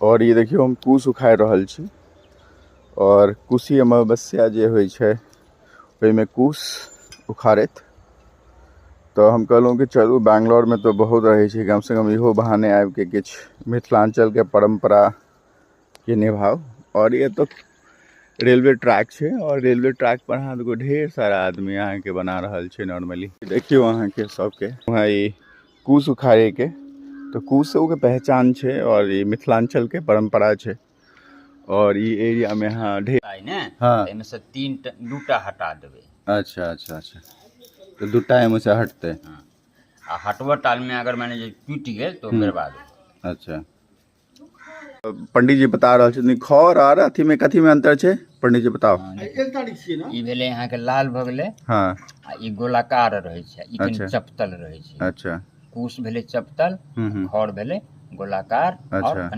और ई देखियौ, हम कुश उखाड़ि रहल छी और कुशी अमावस्या जे होइ छै ओहिमे कुश उखाड़ैत। तऽ हम कहलहुँ कि चलू, बैंगलोरमे तऽ बहुत रहै छै, कमसँ कम इहो बहाने आबिके किछु मिथिलाञ्चलके परम्पराके निभाउ। और ये तो रेलवे ट्रैक छै और रेलवे ट्रैक पर अहाँ देखो ढेर सारा आदमी अहाँके बना रहल छै। नॉर्मली देखियौ, अहाँके सबके वहाँ ई कुश उखाड़ैके तऽ कुशोके पहचान छै और ई मिथिलाञ्चलके परम्परा छै और ई एरियामे अहाँ ढेर आइ ने। एहिमे से तीन टा, दूटा हटा देबै। अच्छा, तऽ दूटा एहिमे से हटतै। आ हटबऽ टालमे अगर मानि जे टूटि गेल तऽ ओ बर्बाद हो। अच्छा, पंडीजी बता रहल छथिन, खर आर अथी में कथी में अंतर छै? पंडीजी, बताओ। ई भेलै अहाँके लाल भऽ गेलै। आ ई गोलाकार रहै छै, ई कनि चपतल रहै छै। कुश भेलै चपतल, हम्म हम्म खर भेलै गोलाकार और कनि